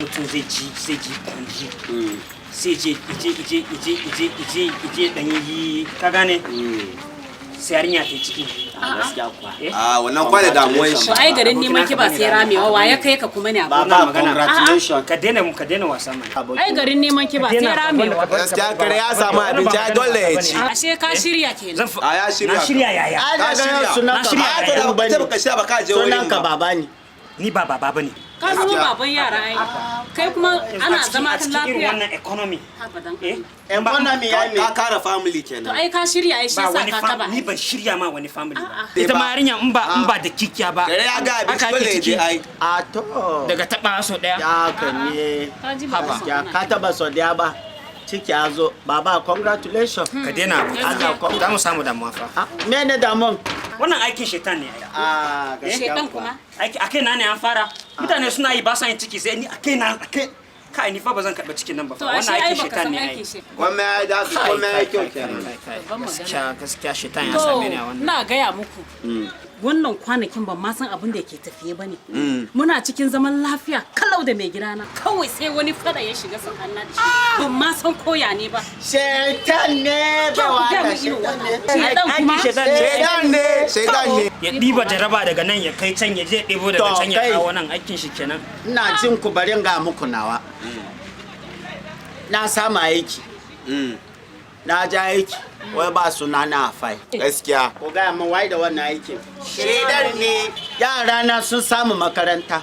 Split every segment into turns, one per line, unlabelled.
Mutum zai ji kwanji, sai je ije ije ije ije ije ije dan yi, ka gane, sai yarinya ta yi ciki.
A gaskiya kuwa.
Eh?
A wannan kwana damuwan shi.
To ai garin neman kiba sai ramewa, wa ya kai ka kuma ne abu?
Baba,
Wannan magana.
congratulations.
Ka daina wasa mana.
Ai garin neman kiba sai ramewa.
Gaskiya kare ya samu abinci, ai dole ya ci.
Ashe ka shirya kenan.
Zan
A ya shirya.
Na shirya yaya.
Ai
Ka
daga yau
shirya.
sunan
Na
ka
shirya.
A to da
ba
baka ce baka sha ba ka je wurin
sunan ka
ba.
baba ne.
Ni ba baba bane.
Ka zama baban yara ai. Kai kuma ana zama
A
kan
cikin irin
lafiya.
wannan economy.
Abadan.
Eh.
Economy ya
Ka
me?
kara family
To
kenan.
ai ka shirya ai, shi
Ba
yasa
wani
ka taba.
Ni ban shirya ma wani family ba.
A'a.
Ita ma yarinya in ba da kikiya ba.
Kare ya ga abinci,
Haka ake
dole ya je
ciki.
ai.
A to.
Daga taba so daya.
Ya ka ne.
Ka ji ba
Haba.
son
Ya
ana.
ka taba sau daya ba. Ciki ya zo. Baba, congratulations.
Ka daina abu.
Allah.
Za mu samu damuwa fa.
Ah, mene damuwan?
Wannan aikin shetan ne ai.
A gaskiya
Shedan
kuwa.
kuma.
Aiki akai na ne an fara. Mutane suna yi ba sa yin ciki, sai ni akai na akai. Kai, ni fa ba zan karɓi cikin nan ba
To
fa.
ashe
Wannan
ai
aikin
baka
shetan
san
ne ai.
aikin shedan.
Komai ya dace, komai ya kyau kenan.
Babban magana.
Gaskiya gaskiya shetan ya same ni a
To,
wannan.
na gaya muku. Wannan kwanakin ban ma san abin da ke tafiye ba ne. Muna cikin zaman lafiya kalau da mai gidana. Kawai sai wani fada ya shiga tsakanin da shi. Ban ma san koya ne ba.
Shetan ne ba
Kyau ku gaya
wata
min irin
shetan
wannan.
ne.
Shedan kuma.
Aikin shetan ne.
Shaidan ne, shaidan ne.
Ya ɗiba jaraba daga nan ya kai can, ya je ɗebo daga
To,
can ya
kai.
kawo nan, aikin shi kenan.
Ina jin ku, bari in ga muku nawa. Na samu aiki. Na ja aiki. Wai ba suna na a file.
Gaskiya.
Ku gaya min wai da wannan aikin.
Shaidan ne.
Yara na sun samu makaranta.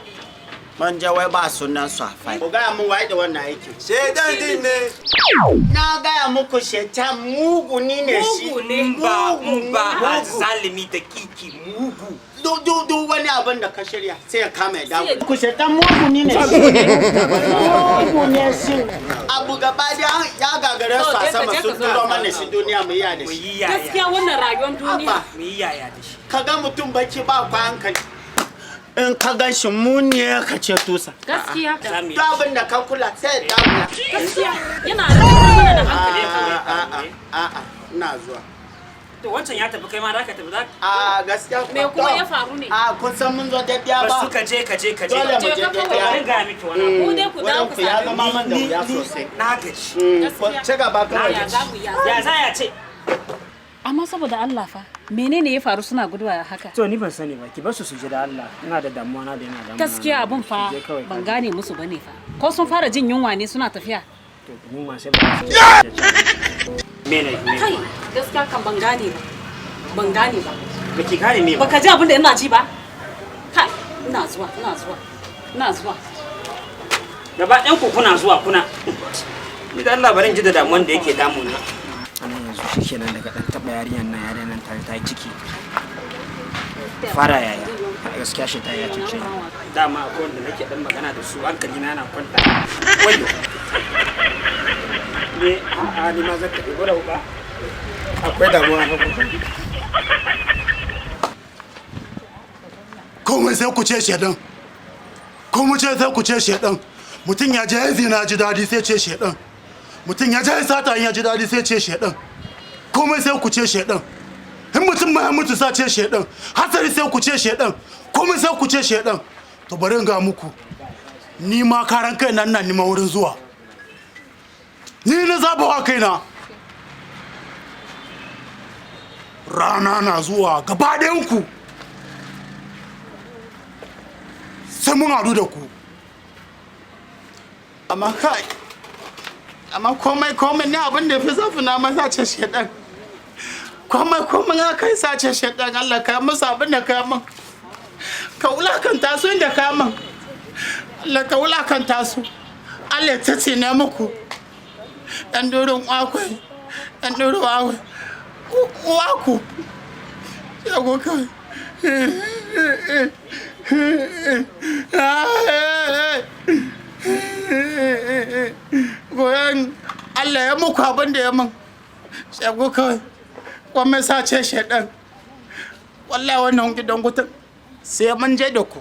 Mun je, wai ba sunan su a file. Ku gaya min wai da wannan aikin.
Shaidan din ne.
Na gaya muku shetan mugu ni ne shi.
Mugu ne.
Ba
Mugu,
ba
mugu.
zalimi da kiki mugu.
Duk duk duk wani abin da ka shirya sai ya kama ya dawo.
Sai
Ku shetan mugu ni ne shi. Mugu ne shi. Abu gaba da ya gagare su
To,
a
je ka-
sama
je ka
sun
zo a
turo mana
sama.
shi duniya mu yi da
Mu
shi.
yi yaya.
Gaskiya wannan rayuwar duniya.
Haba.
Mu yi yaya da shi.
Ka ga mutum baki ba ku hankali. In ka gan shi muni ka ce tusa.
Gaskiya.
Za mu yi.
Duk abin da ka kula sai ya dawo.
Gaskiya yana rayuwar mana da hankali.
A a a a ina zuwa.
To wancan ya tafi, kai ma za ka tafi za
A gaskiya.
Me kuma ya faru ne?
A kun san mun zo daɗiya
ba
ba.
su ka je ka je ka je.
Dole mu
Je
je
ka kawai.
daɗiya.
Bari ga miki wani abu.
Ku dai ku dawo
Wurin
ku
ku ya
same
zama man da wuya sosai.
Na gaji.
Gaskiya.
Ci gaba kawai.
Ya za mu yi, ya
Ya za ya ce.
Amma saboda Allah fa, menene ya faru suna guduwa haka?
To ni ban sani ba, ki bar su su ji da Allah. Ina da damuwa na da yana damuwa.
Gaskiya abun fa ban gane musu bane fa. Ko sun fara jin yunwa ne suna tafiya?
To yunwa sai ba su. Mene me?
Kai, gaskiya kan ban gane ba. Ban gane ba.
Ba ki gane me ba.
Baka ji abin da ina ji ba? Kai, ina zuwa, ina zuwa. Ina zuwa.
Gaba ɗayan ku kuna zuwa kuna. Ni da Allah barin ji da damuwan da yake damuna. Anan yanzu shikenan, daga dan taba yarinyar nan, yarinyar nan ta yi ciki. Fara yaya. Gaskiya shi ta ya cuce ni. Dama akwai wanda nake dan magana da su, hankali na yana kwanta. Wayo. Ne a'a, ni ma zan tafi gwada wuka. Akwai damuwa na kuma.
Komai sai ku ce shedan, komai ce sai ku ce shedan. Mutum ya je zina ji dadi sai ce shedan, mutum ya je sata ya ji dadi sai ce shedan. Komai sai ku ce shedan. In mutum ma ya mutu sa ce shedan, hatsari sai ku ce shedan, komai sai ku ce shedan. To bari in ga muku, ni ma karan kai nan na nima wurin zuwa. Ni na zabawa kaina rana na zuwa, gaba ɗayan ku sai mun haɗu da ku.
Amma kai, amma komai komai ne abin da ya fi zafi na ma sace shedan. Komai komai ya kai sace shedan. Allah ka yi musu abin da ka yi min. Ka wulakanta su inda ka yi min. Allah ka wulakanta su. Allah ya tsine muku. Ɗan durin akwai, ɗan durin akwai. Uwaku. Yago kai. Goyon Allah ya muku abin da ya min. Shago kawai. Kwamai sace shaidan. Wallahi wannan gidan gutan sai mun je da ku.